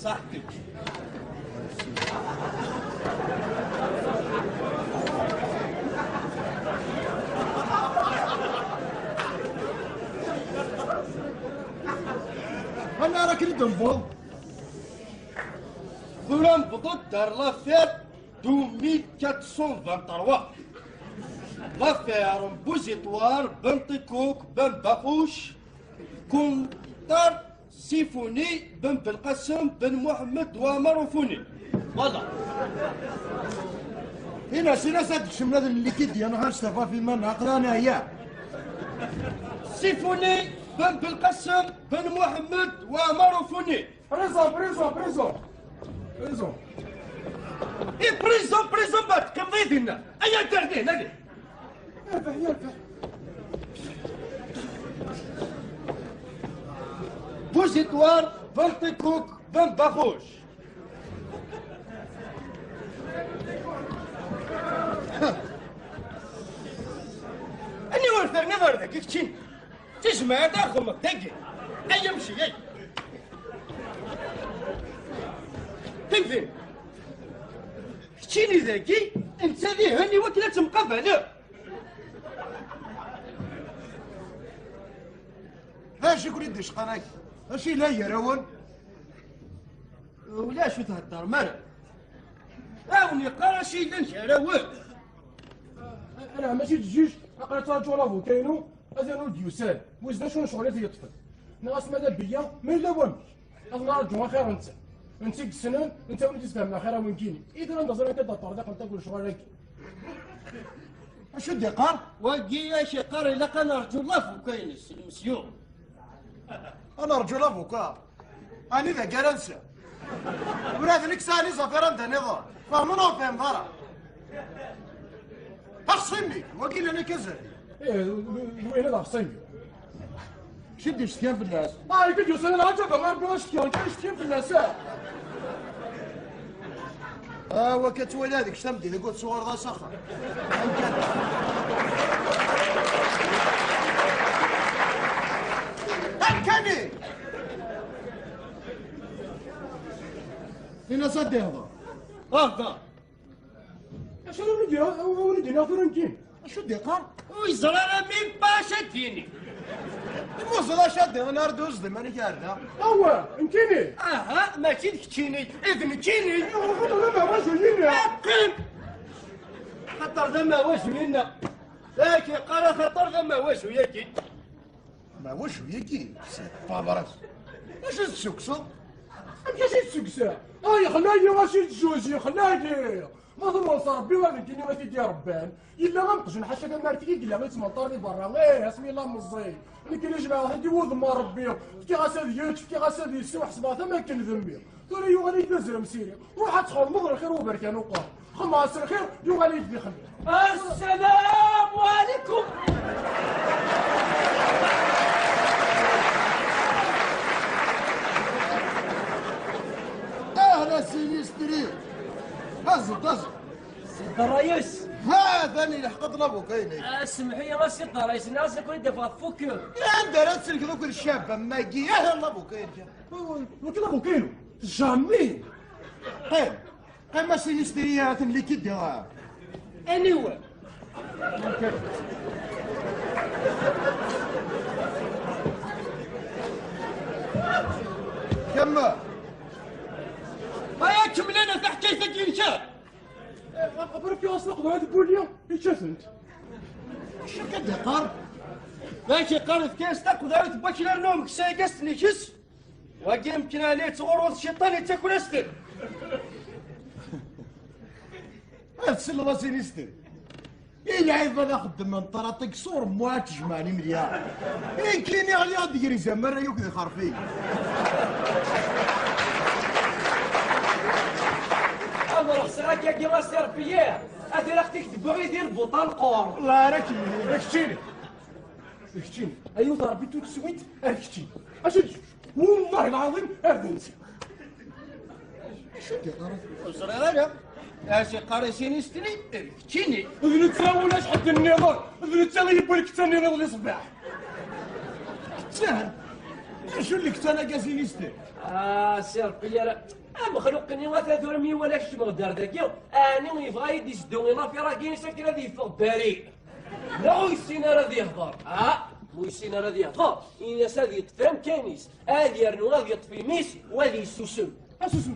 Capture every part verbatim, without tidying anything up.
Ṣaḥti. Anda ara ken-id-newweḍ? Tura newweḍ-d ar l'affaire deux mille quatre cent vingt-trois. L'affaire n Buziṭwar Ben Ṭikuk Ben Baxuc contre Sifuni Ben Belqasem Ben Muḥemmed Waɛmer Ufuni. Voilà. Ina, sina sa tkecmem ad n-likidya neɣ ad s-tafaf iman aql-aɣ neɛya. Sifuni Ben Belqasem Ben Muḥemmed Waɛmer Ufuni. Prison, prison, prison. Prison. I prison, prison, bat, qimḍi dinna. Ay, ad d-ar din, ali. Yerbeḥ, yerbeḥ. Buziṭwar, Ben Ṭikuk, Ben Baxuc. Aniwer terniḍ ar dagi, keččini? Tizmert ad xedmeḍ dagi. Ay amciyay. Timtin. Keččini dagi, netta dihin i wakken ad temqabaleḍ. D acu i ken-id-icqan akka? Acu yellan gar-awen? Ulac ur theddrem ara. A wen-yeqqar acu yellan gar-awen. Ala, mačči d jjuj, aql-i ttṛaǧuɣ lavuka-inu, atan ur d-yusan. Wissen acu n ccɣel i t-yeṭṭfen. Nniɣ-as ma d abeyya, ma yella wamek. Ad nraǧu axir netta. Netta i yessnen, netta win i d-isfehmen axir a win kini. I tura anda ẓriɣ akka d aṭerḍiq n takul ccɣel-agi. Acu d-iqqar? Wagi acu iqqar, ilaq ad nerǧu lavuka-ines, lmesyu. Ad nerǧu lavuka? Anida ara nser? Ula d nekk sɛan iẓafiren d aniḍen. Fehmeḍ neɣ ur tfehmeḍ ara? Axṣim-ik, wagi llan akka zerri. Ih, d, d, d wayen ad axṣim-iw. Acu d-icetkan fell-as? Ah, i d-yusan ad ǧabeɣ Rebbi ad cetkiɣ, kan icetkan fell-as, ah. Ah, wakka ttwaliɣ deg-k tameddit, deg ur tettuɣaleḍ s axxam. Amkan-i! Ini-as ad d-ihḍer. Ahḍer! Acu ara wen-d-iniɣ, ara wen-d-iniɣ tura nekkini? Acu d-iqqar? Ur yeẓri ara même pas acu ad d-yini. Ur yeẓri acu ad d-yini, ar d-uzd iman-ik ar da. Awa, nekkini? Aha, mačči d keččini, d nekkini. Awa, d amawaj-agi-nni. Qqim! Xaṭer d amawaj-nni-nneɣ. Yak iqqar axaṭer d amawaj-agi. Ma wacu yagi? Tabrat. Acu tessukseḍ? Amek acu tessukseḍ? Ay, xlali, acu tjuz, xlali! Ma tumneḍ s Rebbi, ad nekkini ad t-id-irebban. Yella am qjun ḥaca tamart i yella yettmenṭar di berra. Eh, asmi yella meẓẓi. Nekkini jemɛeɣ-t-id i wudem n Rebbi. Fkiɣ-as ad yečč, fkiɣ-as ad yessew, ḥesbeɣ-t am akken d mmi. Tura yuɣal-iyi-d d azrem s iri. Ruḥ ad txedmeḍ lxir uberkan uqer. Xemmeɛ s lxir, yuɣal-iyi-d d ixemmi. Assalamu alaikum. Ahla Sinistri. Aẓ-d, aẓ-d. Sidi Ṛṛayes. Ha-t-an ilḥeq-d labuka-inek. Ah, semmeḥ-iyi a Sidi Ṛṛayes, nniɣ-as la ken-id-afeɣ tfukkeḍ. Anda ara tselkeḍ akk d ccab am wagi? Aha labuka-inek. Wagi labuka-inu. Jamais. Qqim. Qqim a Sinistri, ad ten-likidi. Anyway. Kemmel. Aya kemmel-aneɣ taḥkayt-agi-nnek. Abruk yuɣ asleqḍu ad bulli, yečča-tent. Acu akka d-iqqar? D acu iqqar, efk-as taqdawit n waklan n umeksa-agi ad s-ten-ikkes? Wagi yemken ɛni yettɣurru d cciṭan yettaker-as-ten. Ad tselleḍ a Sinistri. I lɛib ad axeddem n ṭraṭik s uremmu ad tejmeɛ limlya. Nekkini ɣliɣ-d gar izamar-a yakk d ixerfi. Ad ṛexseɣ akkagi a Si Ṛebbi, ad iraɣ-t-ik tebɣi di lbuṭa lqur. Lla ara kem-yini, d keččini. D keččini. Ay wet Ṛebbi tukswit, ar keččini. Acu d kečč? Wallahi lɛaḍim, ar d nsi. Acu d-iqqar? Ur ẓriɣ ara. Acu iqqar i Sinistri? D keččini. D netta ulac ḥedd nniḍen. D netta i yewwi lkettan-nni iḍelli ṣṣbeḥ. Kettan? Acu n lektan-agi a Sinister? Ah, si Ṛebbi ara. Amexluq-nni ata tura mi wala kecmeɣ-d ar dagi, ɛni yebɣa ad d-iseddu i lafir-agi-ines akken ad yeffeɣ bari? Neɣ ur yessin ara ad yehḍer? Ah, ur yessin ara ad yehḍer, ini-as ad yeṭṭef amkan-is, ad yernu ad yeṭṭef imi-s, u ad yessusem. Asusem!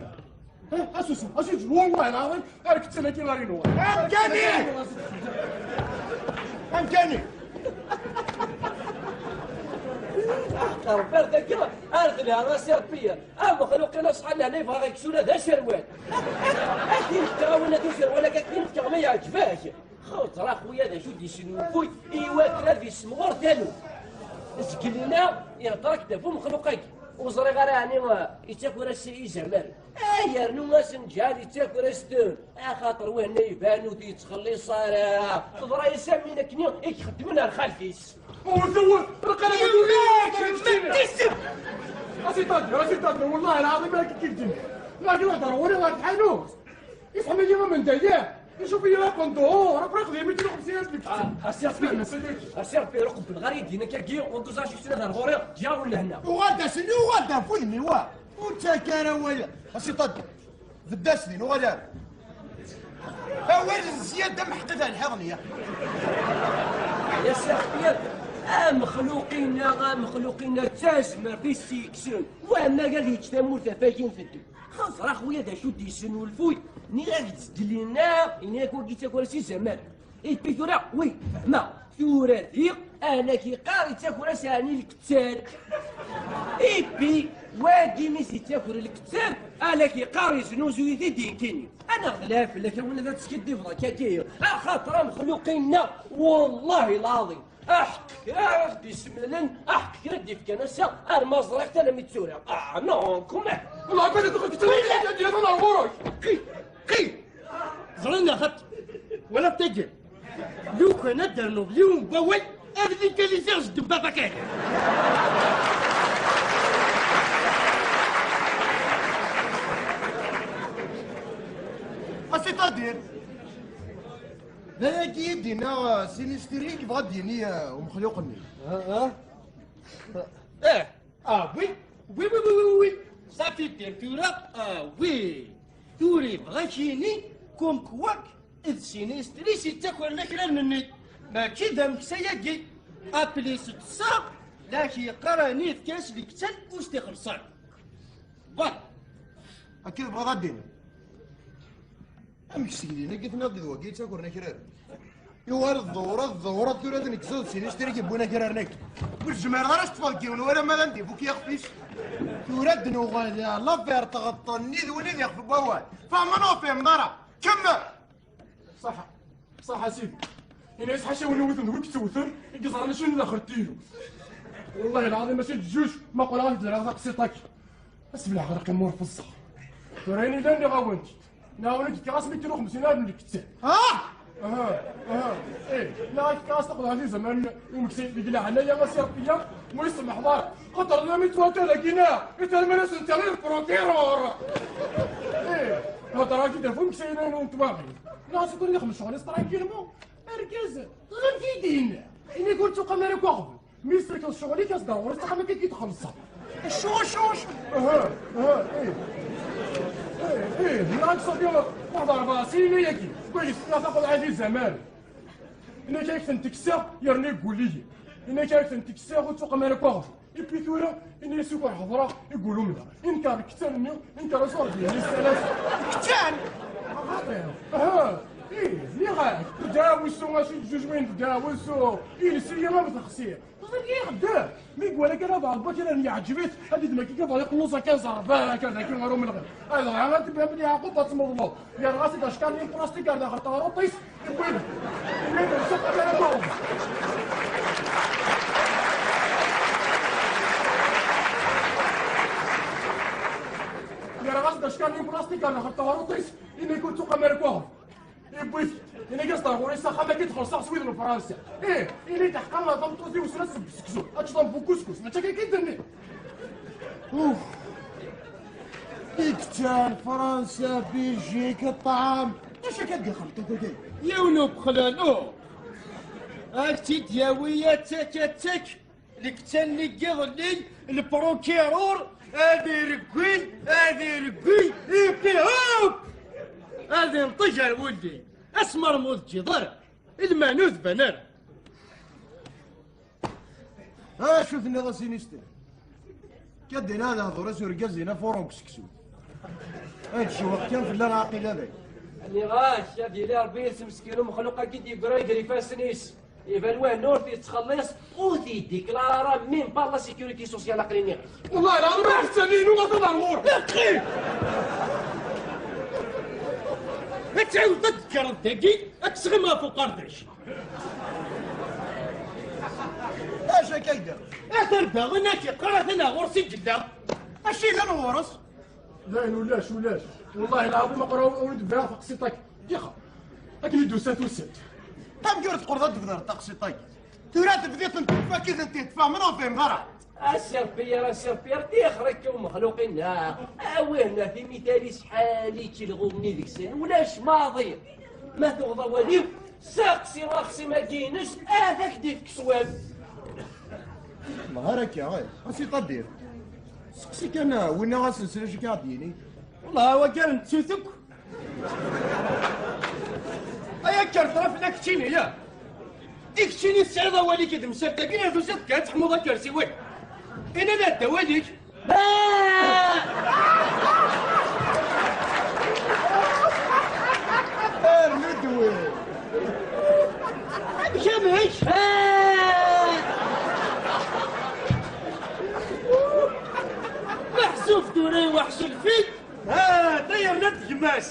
Eh, asusem! Asusem! Wallahi lɛaḍim, ar kettan-agi ɣer inu. Amkan-i! Amkan-i! Ṛebbi dagi, ar d lehna si Ṛebbi. Amexluq-in aṣḥan lehna yebɣa ɣer-k tura d aserwal. Ad k-in-fkeɣ a winna d userwal-agi, ad k-in-fkeɣ ma yeɛǧeb-ak. Xaṭer a xuya d acu d-isnulfuy i wakken ad issemɣer taluft. Zgelina ihder-ak-d ɣef umexluq-agi. Ur ẓriɣ ara ɛni, eh, yettaker-as izamaren. Ay yernu asenǧal yettaker-as-ten. Axaṭer wehna iban ur t-yettxelliṣ ara. Teḍra-yas am win akkenni i ixeddmen ar xalti-s. Wwet, wwet! Lqalam! Tisem! Asitadir, asitadir, wallahi lɛaḍim ara k-id-ǧǧen. Lagi la ḍerwuri ɣer tḥanut. Isḥem-iyi amendayeɛ, icuf-iyi la qenduṛ, après xdem-itt lxemsin alef lekfet. Ah, a Si Ṛebbi, a Si Ṛebbi, ur qebbleɣ ara i din akkagi, ur d-uẓaɣ kečč tura d ar ɣur-i, ǧǧiɣ-awen lehna. Uɣal-d ass-nni, uɣal-d ɣef wudem-iw, ah. Ur ttak ara waya. A Si Ṭadir, bedd-as din, uɣal ara. Awal n zzyada meḥqed ar lḥiḍ-nni. Ya Si Ṛebbi, amexluq-inna, amexluq-inna d tazmert i s-yekksen, wamma ad yečč tamurt ɣef akin teddu. Xaẓer a xuya d acu d-yesnulfuy, nniɣ-ak-d zgelina, ini-ak wagi d takura s izamer. Et puis tura, oui, fehmeɣ, tura diɣ, ala k-iqqar yettakr-as ɛni lkettan. Et puis, wagi mi s-yettaker lkettan, ala k-iqqar yesnuzuy-it-id nekkini. Anaɣ d lɛib fell-ak a win ad teskiddibeḍ akkagi, axaṭer amexluq-inna, wallahi lɛaḍim, aḥeqq kra ara d-isemlen, aḥeqq kra d-ifkan ass-a, arma ẓriɣ-t alammi d tura. Ah, non, comment? Wallah, kan ad txedmeḍ ad d-yaḍen ar ɣur-k. Qi, qi. Ẓran axaṭ. Wala tagi. Lukan ad d-ternuḍ yiwen n wawal, ad légaliser s ddemba bakari. Ah, c'est-à-dire? D ayagi i d-yenna, uh, Sinistri, yebɣa ad d-yini, uh, umexluq-nni. Ah, ah. Eh, ah, oui, oui, oui, oui, oui, oui. Safi d tura, ah, oui. Tura yebɣa ad k-yini, comme quoi, d Sinistri i yettakren akraren-nni. Mačči d ameksa-agi. Aplis d ṣṣeḥ, la k-yeqqar ɛni yefka-as lektan ur s-t-ixelleṣ ara. Voilà. Akka i tebɣiḍ ad d-tiniḍ? Amek sgelin-agi tenniḍ-d d wagi yettakren akraren? Yuɣal tḍewreḍ, tḍewreḍ, tura d nekk zud Sinistri i yewwin akraren-agi. Ur tezmireḍ ara ad s-teṭṭfeḍ deg yiwen wala ma d anda ifuk yixef-is. Tura ad d-nuɣal, ya, l'affaire tɣeṭṭen-nni d win i d ixef n wawal. Fehmeḍ neɣ ur tfehmeḍ ara? Kemmel! Ṣaḥa, ṣaḥa a sidi. Ini-as ḥaca win iwten d wi yettewten, i yeẓran acu n daxel n tiyut. Wallahi lɛaḍim mačči d jjuj, ma qqleɣ ad d-rreɣ taqsiṭ-agi. Asebleɛ ɣer qimu ur feẓẓeɣ. Tura ayen yellan nniɣ-awen-t-id. Nniɣ-awen-t-id, fkiɣ-as mitin u xemsin alef n lekettan. Ah! Aha, aha, eh, nniɣ-ak fkiɣ-as taqeḍɛit i zaman n umeksa deg leɛnaya a Si Ṛebbiya, mu yesmeḥḍar. Xaṭer la mi twata dagi-na, i termel-as netta i lprutirur. Eh, hedreɣ-ak-id ɣef umeksa-inu n twaɣit. Nniɣ-as ukan ixdem ccɣel-is tranquillement. Argaz, teẓriḍ-t-id-yenna. Ini-k ur ttuqam ara akk aɣbel. Mi yesserked ccɣel-ik, as-d ar ɣur-i s axxam akka i k-id-xellṣeɣ. Acu, acu, acu? Aha, aha, ih. Ih, ih, nniɣ-ak ṣafi, waḥed rebɛa snin ayagi. Kul yesna taqeḍɛit i zaman. Ini-k ad k-tent-kkseɣ, yerna yeggul-iyi. Ini-k ad k-tent-kkseɣ, ur ttuqam ara akk aɣbel. Et puis tura, ini-as ukan ḥeḍreɣ, yeggul umneɣ. Inker lektan-nni, inker asurdi-nni, yessalas. Lektan? Xaṭi. Aha, ih, nniɣ-ak, ddaɛwessu, acu d jujwin ddaɛwessu, iles-iyi am texsi. Teẓriḍ i ixeddem? Mi iwala kan abeɛḍ n wakraren yeɛǧeb-it, ad d-idem akka, iḍer iqelluẓ akka, iẓerreb akka, d akken ɣer umelɣem. Adɣa ad tebɛem Yeɛqub ad tmeḍleḍ. Yerɣa-as-d acekkaṛ-nni n plastik ar daxel teɣruṭ-is, yewwi-d. Yewwi-d, ur yessuq ara akk aɣbel. Yerɣa-as-d acekkaṛ-nni n plastik ar daxel teɣruṭ-is, ini-k ur ttuqam ara akk aɣbel. Yewwi-t, ini-k-as-d ar ɣur-i s axxam, ad k-id-xellṣeɣ s wid n Fransa. Ih, ini-k ḥeqqa tameṭṭut-iw sra seg useksu, ad teččeḍ am bu kuskus, mačči akka i k-id-nni. Uf. Ikettan, Fransa, Belgique, ṭṭɛam. D acu akka d-ixelṭen wagi? Yiwen ubexlalu. Ad k-tt-id-yawi attak, attak. Lektan-nni n yiḍelli, Le procureur ad iregwi, ad iregwi, ipi hop! Ad inṭeg ar wulli. Asmermu d ǧiḍer, lmanu d banar. Acu tenniḍ a Sinistri? Kadina ad hḍur-as urgaz-in afurug seksu. Ad cewweq kan fell-aneɣ aqil abad. Nniɣ-ak, ad yili Ṛebbi yis-, meskin umexluq-agi d-yeggra gar ifassen-is. Iban wahna ur t-yettxelliṣ, ur t-yeddiklar ara, même pas la sécurité sociale, aql-i nniɣ-ak. Wellah lɛaḍim, a ḥsani-inu, atan ar ɣur-. Iqqim! Ad tɛiwdeḍ ad d-tekkreḍ dagi, ad tesɣim ɣef uqerdac. Acu akka i d-, atan daɣen ad k-iqqar atan ɣur-s i yella. Acu yellan ɣur-s? Dayen ulac, ulac. Wellah lɛaḍim, aqra ur d-bdiɣ taqsiṭ-agi. Dixa, akken i d-tusa tusa-d. Amek ur teqqleḍ ad d-tebdiḍ taqsiṭ-agi? Tura tebdiḍ-tent, fakk-itent-id, tfehmeḍ ur tfehmeḍ ara. A Sir Pierre, a Sir Pierre, tixer akka umexluq-inna. Awih-na timital-is ḥali-k lɣum-nni deg-sen, ulac maḍi. Ma tuɣeḍ awal-iw, seqsi axṣim-agi-ines, ad ak-d-ifk sswab. Nehar akka, eh, a si Ṭadir. Seqsi kan, ah, winna asensen acu k-aɣ-d-yini. Wellah, wagi ar nettu-t akk. Ay akker ṭraf la keččini, ya. I keččini tesɛiḍ awal-ik i d-msalt-agi, neɣ tusiḍ kan teḥmuḍ akersi-wi? Ini-d awal-ik. Armi d-wi. Amek, amek? Meḥsub tura i weḥci lfil? Ha, da yerna-d gma-s.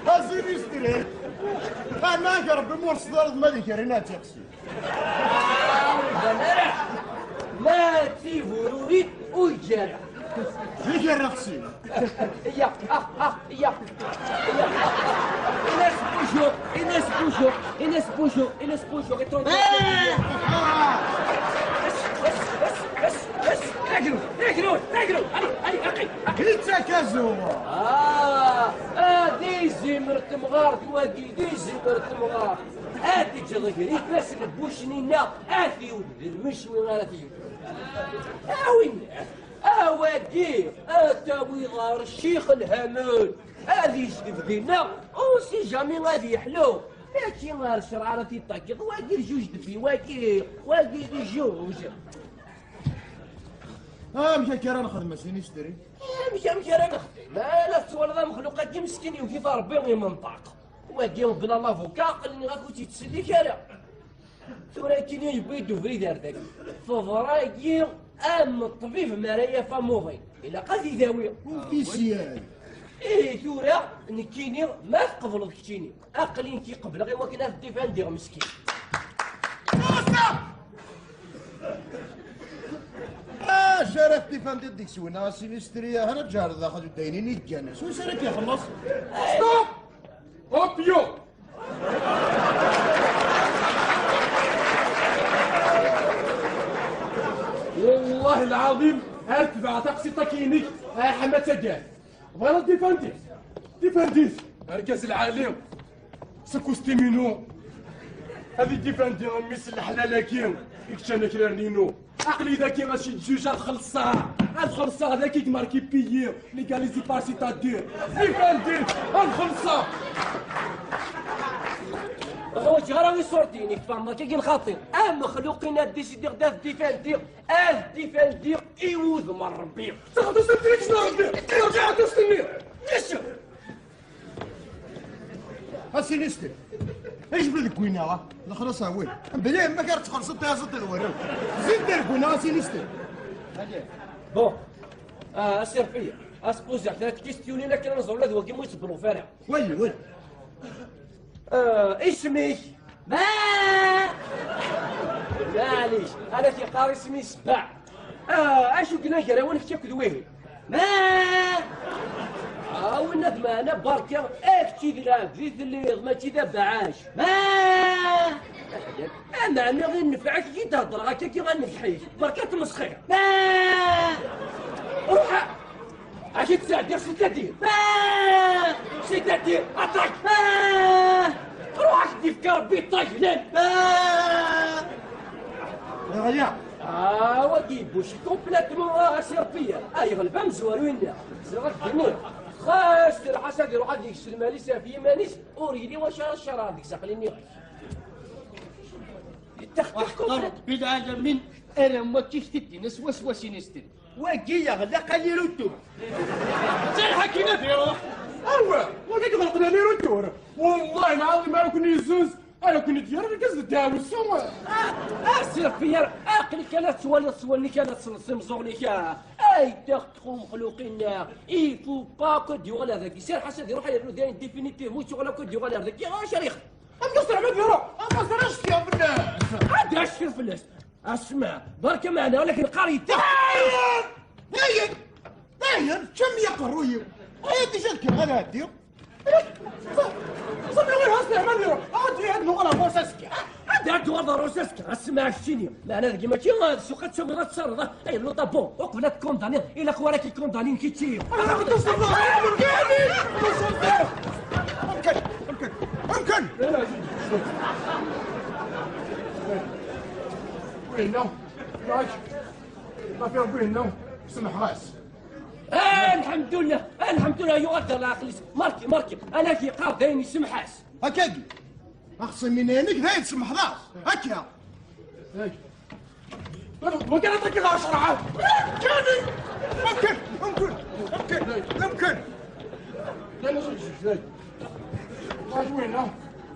A Sinistri. Anag Rebbi ma ur s-tḍareḍ ma d kra ad tiqsi. Ma d tibururit ur ǧǧara. D kra xsi. Ya, ah, ah, ya. Ines bonjour, Ines bonjour, Ines bonjour, Ines bonjour. Et ton... Agro, agro, agro. Allez, allez, arrête, arrête. Ittakazu. Ah, ah, d izimer temɣart wagi, d izimer temɣart. Ad teǧǧeḍ gar ifassen n wucni-nneɣ, ad t-iwd d lmecwi ara t-iwd. Awin. Awagi, ad tawiḍ ɣer Ccix Lhamun, ad yejdeb dinna, on sait jamais ad yeḥlu. Mačči ɣer ccreɛ ara t-id-takiḍ, wagi d jujdeb i wagi, wagi d juj. Amek akka ara nexdem a Sinistri? Amek, amek ara nexdem? Ma la tettwaliḍ amexluq-agi meskin yewwet-it Ṛebbi imenṭaq. Wagi bla lavuka, aql-i nniɣ-ak ur tt-yettsellik ara. Tura kini yewwi-d ubrid ar dagi. Teḍra-yi am ṭṭbib mi ara yaf amuḍin. Ilaq ad idawi. Ufisyan. Ihi tura nekkini ma tqebleḍ keččini, aql-i nekk i qebleɣ i wakken ad t-difandiɣ meskin. Acu ara t-difandiḍ deg-s winna a Sinistri, ara ǧǧar daxel udaynin i yeggan. S wis ara k-ixelleṣ? Stop! Opio! Wellah lɛaḍim, ar tebɛeɣ taqsiṭ-agi-inek, ay ḥama tagar. Bɣiɣ ad difandit. Difandit. Argaz lɛali. S akustim-inu. Ad idifandi mmi-s n leḥlal-agi i yeččan akraren-inu. Aql-i dagi aci d juj ad xellṣeɣ. Ad xellṣeɣ dagi deg marki piyi. Légalisé par c'est-à-dire. Difandi. Ad xellṣeɣ. Ur ḥwaǧeɣ ara iṣurdiyen, i tfehmeḍ akka i nxaṭi. Amexluq-in ad disidiɣ d at difandi. Ad difandi i wudem n Rebbi. Taxeddust n Rebbi. Rebbi taxeddust-nni. Yes. A Sinistri, ejbed deg winna, lexlaṣ a win. Mebla yemma-k ara txelṣeḍ tayaziḍt d warraw. Zid-d ar deg winna, a Sinistri. Bon, ah, a Sir Fiyya, a s-poziɣ tlata kistyunin akken ad nẓer ula d wagi ma yettbluf ara. Wali, wali. Ah, isem-ik? Ma! Maɛlic, ad ak-yeqqar isem-is Baɛ. Ah, acu yellan gar-awen kečč akked wihin? Ma! Ah, winna d meɛna berka, eh, kečči d lɛebd i telliḍ, mačči d abeɛɛac. Ma! Ah, meɛna i nnfeɛ-ik i d-heddreɣ akka, akka a nnefḥ-ik. Berka tmesxir. Ma! Ruḥ! Acu tettɛeddiḍ, c'est-à-dire? Ah! C'est-à-dire, aṭak! Ah! Ruḥ, ad k-d-yefk Rebbi ṭṭaglan! Ah! Ɣaya, Ah, wagi yebbuc complètement, ah, asirpiya. Ah, yeɣleb amezwaru-inna. Ẓriɣ ad d-iniɣ. Xas tirḥas ad iruḥ ad yeks lmal-is ɣef yiman-is, ur yelli wacu ara cceṛɛeɣ deg-s, aql-i nniɣ-ak. Yettaxer complètement. Rebbi lɛalamin, ara wakk-ik tiddin swaswa sin-isten. Wagi yeɣleq alirutu. D lḥakin ad iruḥ. Awa, wagi yeɣleq alirutu. Wallahi lɛaḍim ara ken-yezzenz. Ara ken-id-yerr argaz d ddeɛwessu. Ah, ah, sir Pierre, aql-ik kan ad twaliḍ s wallen-ik, ad tselleḍ s imeẓẓuɣen-ik, ah. Ay, d axeṭṭu umexluq-inna. Il faut pas que d-yuɣal ar dagi. Sir Ḥasan ad iruḥ ad yernu dayen définitivement, ur yuɣal akk ad d-yuɣal ar dagi. Ah, acu ara yexdem? Am Nasser Ahmed iruḥ, am Nasser ad cfiɣ fell-as. Ad d-cfiɣ fell-as. Asma, berka meɛna, walakin qqar-iyi. Dayen! Dayen! Dayen! Ččam ya qerruy-iw! Aya déjà d-kkreɣ ad ɛeddiɣ. Ṣafi, ɣir has leɛmal-iw. Ad, ad nuɣal ɣer ɣur-s azekka. Ad, ad nuɣal ɣer ɣur-s azekka. Asma, keččini. Meɛna deg-i mačči, ah, d ssuq ad tawiḍ ad terreḍ, ah, ay, luṭa, bon, uqbel ad tkundaniḍ, ilaq wara k-ikundani kečči. Amkan! Amkan! Amkan! Winna, yak, ma fiɣ winna, semḥeɣ-as. Ah, lḥemdullah, ah, lḥemdullah, yuɣal-d leɛqel-is. Marki, marki, ana k-yeqqar dayen isemḥ-as. Akkagi. Axṣim-inek dayen tsemḥeḍ-as. Akka. Wagi ara ṭakiɣ ɣer ccreɛ. Kani! Mumkin! Mumkin! Mumkin! Mumkin! Kani zujjeg, zujjeg. Wagi winna,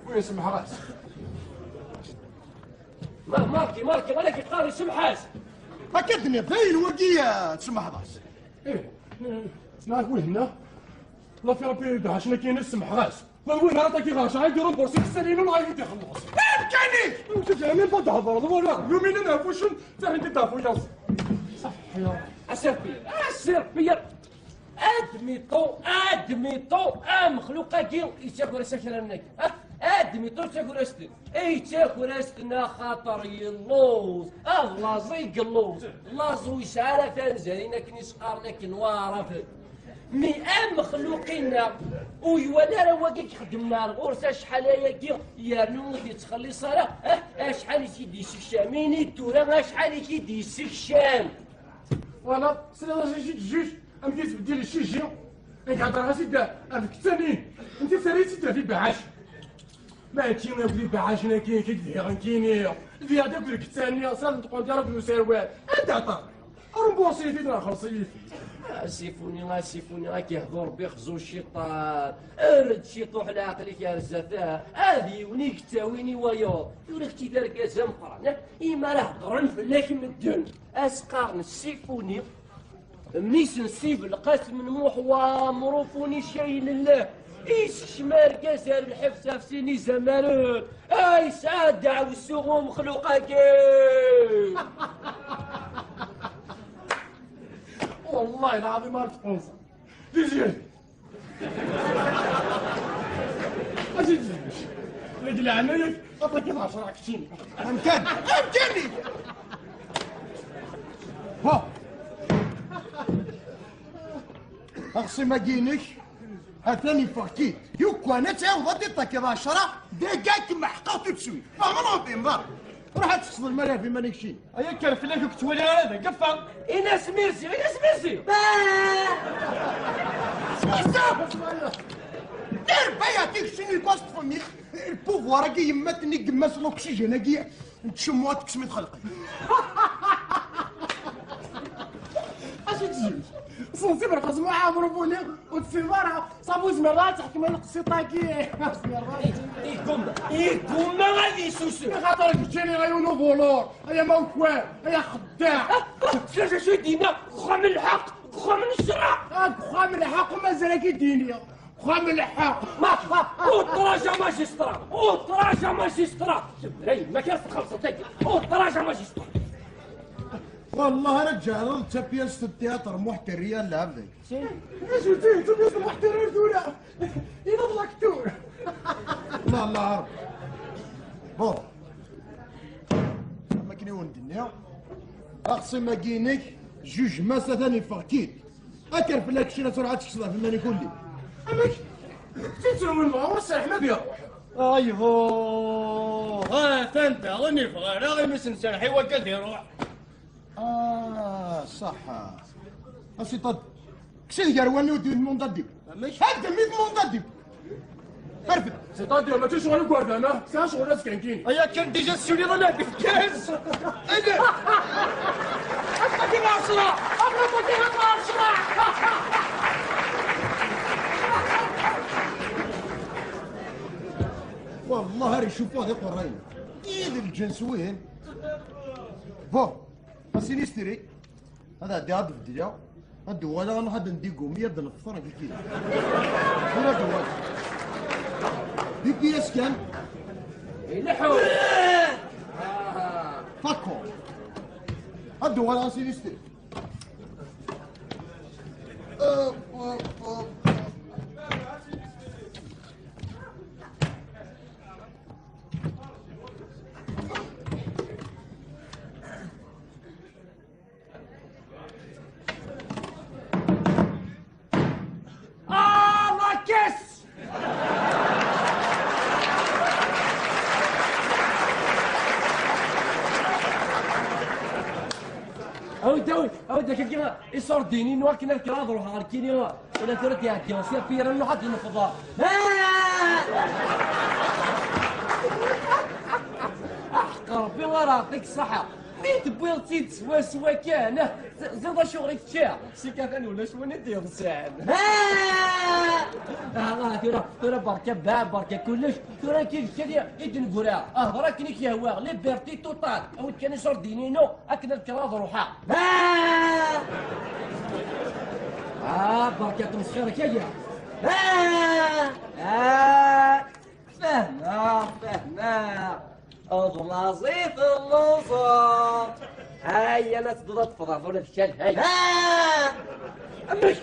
win semḥeɣ-as. Ma, marki, marki, ɣalak yeqqar isemḥ-as. Akka d-nniɣ, dayen wagi, ah, tsemḥeḍ-as. Eh, eh, smaɛt winna. La fi Rebbi d ɛacna kien semḥeɣ-as. Wawin ara taki ɣer cɛid remboursi ksalin ur ɣayit ixelleṣ. Amkan-ik! Ur tezɛim ad d-thedreḍ wala. Yumin ad nɛfucen, tahin di dafuyaẓ. Ṣaḥḥi. Asirpi, asirpi. Admiṭu, admiṭu, amexluq-agi yettaker asakran-agi. Ah, admiṭu yettaker-as-ten. Yettaker-as-ten axaṭer yelluẓ. Ah, laẓ i yelluẓ. Laẓ ur yesɛi ara tanzarin akken i s-qqaren akken waɛraben. Mi amexluq-inna ur iwala ara wagi i ixeddmen ar ɣur-s acḥal ayagi, yernu ur t-ittxelliṣ ara, ah, acḥal i t-id-yessekcam, ini-d tura acḥal i t-id-yessekcam. Voilà, sliɣ-as i juj, amek yettbeddil cciji, i ihedder-as-id ɣef keččanin, nti terra-tt-id ɣef ibeɛɛac. Mačči akk d ibeɛɛacen-agi i k-id-diɣen kini. Diɣ d akk d keččani, s ad neṭqen di rragel userwal. Anda aṭar? Remboursi-yi-t-id neɣ xelṣ-iyi-t-id. A Sifuni, a Sifuni, ad k-ihdu Rebbi xzu ciṭan. Err-d ciṭuḥ leɛqel-ik ar zdat, ad yiwen i k-ttawin i wayeḍ. Tura kečči d argaz ameqqran, eh? Imi ara heddren fell-ak medden, ad s-qqaren Sifuni. Mmi-s n Si Belqasem n Muḥ Waɛmer Ufuni Cay Lellah, isekcem argaz ar lḥebs ɣef sin izamaren. Ay, yesɛa ddeɛwessu umexluq-agi! Wallahi lɛaḍim ar tqunẓer. Tiziri. Aziz, deg leɛnaya-k, aṭaki d ɛecra keččini. Amkan, amkan-ik! Bon. Axṣim-agi-inek, atan yeffeɣ-k-id. Yukwan ad tɛiwdeḍ ad d-takiḍ ɛecra, dagi ad kem-meḥqeɣ tout de suite. Fehmeḍ ur fhimeḍ ara. Ruḥ ad tekkseḍ lmal ɣef iman-ik cin. Ay akker fell-ak ur k-ttwaliɣ ara d agaffa. Ini-as merci, ini-as merci. Terba yeɛṭik cin, il passe famille. Le pouvoir-agi yemma-tni yemma-s l'oxygène-agi. Ntcemmu ad tekkes mi txelqen. Acu tjim? Sensi belqasem uɛamru buni ur tessineḍ ara. Sabu zmer ad teḥkem lqsiṭ-agi. Igumma, igumma ad yessusem. Axaṭer keččini ay unu vulur, ay amawkwan, ay axeddaɛ. Tlaca acu i d-yenna? Uxxam n lḥeqq, uxxam n ccreɛ. Deg uxxam n lḥeqq mazal ad k-id-yini. Uxxam n lḥeqq. Uṭraǧ a magistrat, uṭraǧ a magistrat. Tebra yemma-k ad txellṣeḍ tagi. Uṭraǧ a magistrat. Wallah ara tǧehdeḍ d tapyast n tiyatr Muḥ Terriya n lɛebd. Acu d tapyast n Muḥ Terriya tura? Ina d l'acteur. Allah, Allah, a Rebbi. Bon. Am akken i wen-d-nniɣ, axṣim-agi-inek, jugement-s atan yeffeɣ-k-id. Akker fell-ak keččini ad truḥ ad tekkseḍ ɣef iman-ik ulli. Amek? Tettrew lmeɣrur serḥem ad iruḥ. Ayhuh! Atan daɣen yeffeɣ ara imi s-nserreḥ i wakka ad iruḥ. Ah, ṣaḥḥa. A c'est-à-dire, kkes-it gar wallen-iw, d-demande-d. Amek? Ad d-demande-d. Perfect. C'est-à-dire, mačči ccɣel n igerdan, ah? Sɛiɣ ccɣel azekka nekkini. Aya kan déjà ssuli ḍalab. Yes. Aya. Akka di lɛecṛa. Akka di lɛecṛa. Wallah, ar icuffu di qerrayen. I d lǧens wihin. Bon, a sinistri. Ad ɛeddiɣ ad beddleɣ. Ad d-uɣaleɣ, ad nruḥ ad ndigumi, ad nfeṭṭer deg ikili. Tura ad d-uɣaleɣ. Deg yes kan. Ileḥḥu. Fakko. Ad d-uɣaleɣ a sinistri. Ah, la caisse! Awid, awid, awid, akka, iṣurdiyen-inu akken ad kkreɣ ad ruḥeɣ ɣer kini. Wala tura ad iɛeddi, si apir nruḥ ad nefḍer. Aḥeq Rebbi ara aɣ-ṭik ṣṣaḥa. Mi tewwiḍ-tt-id swaswa kan, teẓriḍ acuɣer i teččiḍ? Si katan ulac win i d-yeḍsan. Ah, tura, tura berka bab, berka kullec. Tura kif kadi i d-neggra. Ahder akken i k-yehwa, liberté totale. Awi-d kan iṣurdiyen-inu akken ad kkreɣ ad ruḥeɣ. Ah! Ah, berka tmesxiṛ-ik aya. Ah! Ah! Fehmeɣ, fehmeɣ. Ad laẓi telluẓeḍ. Aya la tedduḍ ad tefḍeḍ ula d kal, hay. Ah! Amek?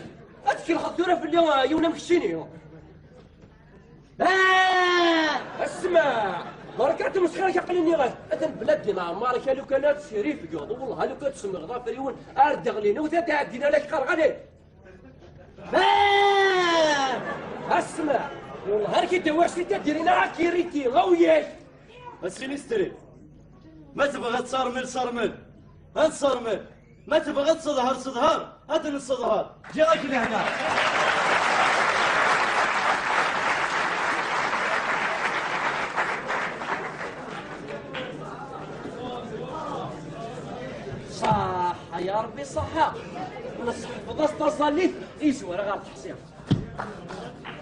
Ad tkelxeḍ tura fell-i, ah, yiwen am keččini? Ah! Asma! Berka tmesxiṛ-ik, aql-i nniɣ-ak. Atan bla ddin ɛemmar-ik, a lukan ad tesrifgeḍ. Wellah, a lukan tsemmeɣeḍ afriwen ar d-ɣlin, ur t-ad-ɛeddin ara k-qqareɣ, alay. Ah! Asma! Wellah, ar k-id-awiɣ si tadirin, ara k-irriti, awyak! A sinistri, ma tebɣiḍ ad termel, sermel. Ad nsermel. Ma tebɣiḍ ad tseḍher, seḍher. Ad nesseḍher. Ǧǧiɣ-ak lehna. Ṣaḥḥa ya Ṛebbi, ṣaḥḥa. Nesḥefḍ-as taẓallit i Zwareɣ ɣer teḥsiḍt.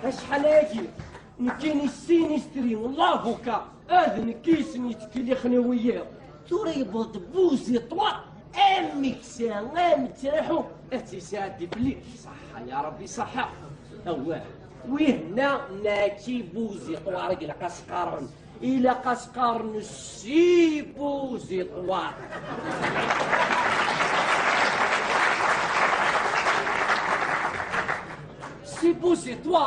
Acḥal ayagi, nekkini sinistri, lavuka, ad nekk i sen-yettkellixen i wiyiḍ. Tura yewweḍ-d Buziṭwa, ameksa, amettraḥu, ad tt-yesɛeddi fell-i. Ṣaḥḥa ya Ṛebbi, ṣaḥḥa. Awah, wihenna mačči Buziṭwa ara ilaq ad s-qqaren. Ilaq ad s-qqaren Si Buziṭwa. Si Buziṭwa.